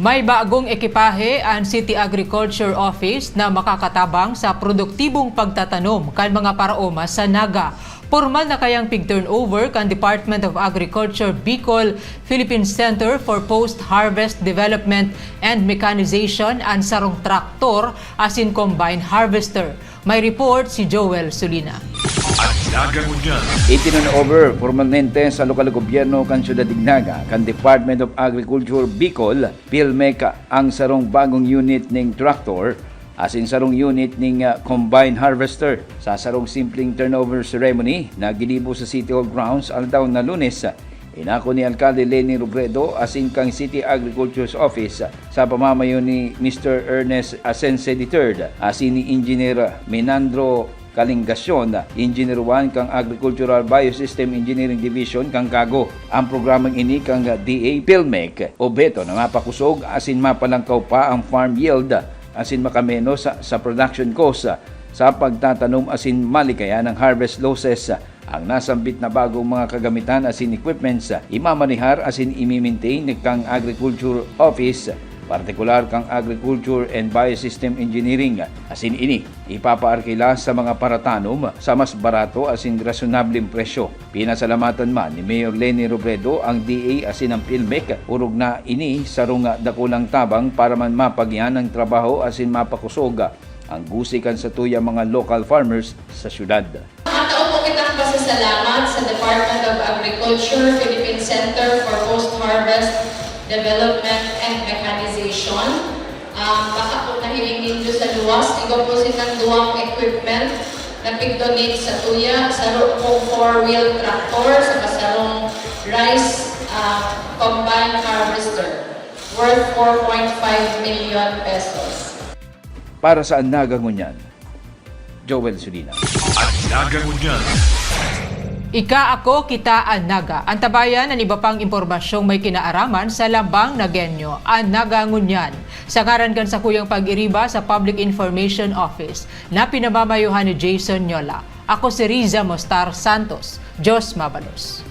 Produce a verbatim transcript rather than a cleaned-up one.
May bagong ekipahe an City Agriculture Office na makakatabang sa produktibong pagtatanom kan mga paraoma sa Naga. Pormal na kayang pig-turnover kan Department of Agriculture Bicol Philippine Center for Post-Harvest Development and Mechanization an sarong traktor asin combine harvester. May report si Joel Sulina. An Naga Ngunyan. Itinurnover pormalmente sa lokal na gobyerno kan Syudad Dignaga kan Department of Agriculture Bicol, PHILMEC, ang sarong bagong unit ning tractor asin sarong unit ning ah, combine harvester. Sa sarong simpleng turnover ceremony na ginibo sa City Hall grounds aldaw na Lunes, inako ni Alkalde Leni Robredo asin kan City Agriculture's Office sa pamamayo ni Mister Ernest Asense the third asin ni Engineer Menandro Kalingasyon, Engineer one kan Agricultural Biosystem Engineering Division kan KAGO. Ang programang ini kan D A PHILMEC, obheto na mapakusog asin mapalangkaw pa ang farm yield asin makamenos sa, sa production cost sa pagtatanom asin malikayan ang harvest losses. Ang nasambit na bagong mga kagamitan asin equipments, imamanehar asin imimintain kan Agriculture Office, partikular kan Agriculture and Biosystem Engineering. Asin ini, ipapaarkila sa mga paratanom sa mas barato asin rasonableng presyo. Pinasalamatan man ni Mayor Leni Robredo ang D A asin ang PHILMEC, orog na ini sarong dakulang tabang para man mapagihan ang trabaho asin mapakusog ang gusik kan satuyang mga local farmers sa syudad. Matao po kitang pasasalamat sa Department of Agriculture, Philippine Center for Post-Harvest Development and Mechanization. Ah, baka po nahiling nindo sa luwas, igwa po sinang duwang equipment na pig-donate sa tuya, saro pong four-wheel tractor, saka sarong rice ah, combine harvester worth four point five million pesos. Para sa An Naga Ngunyan, Joel Sulina. An Naga Ngunyan. Ika, ako, kita, an Naga. Antabayan an iba pang impormasyong may kinaaraman sa Lambang Nagenyo, an Naga Ngunyan. Sa ngaran kan sakuyang pag-iriba sa Public Information Office, na pinamamayohan ni Jason Nyola, ako si Riza Mostar Santos. Diyos mabalos.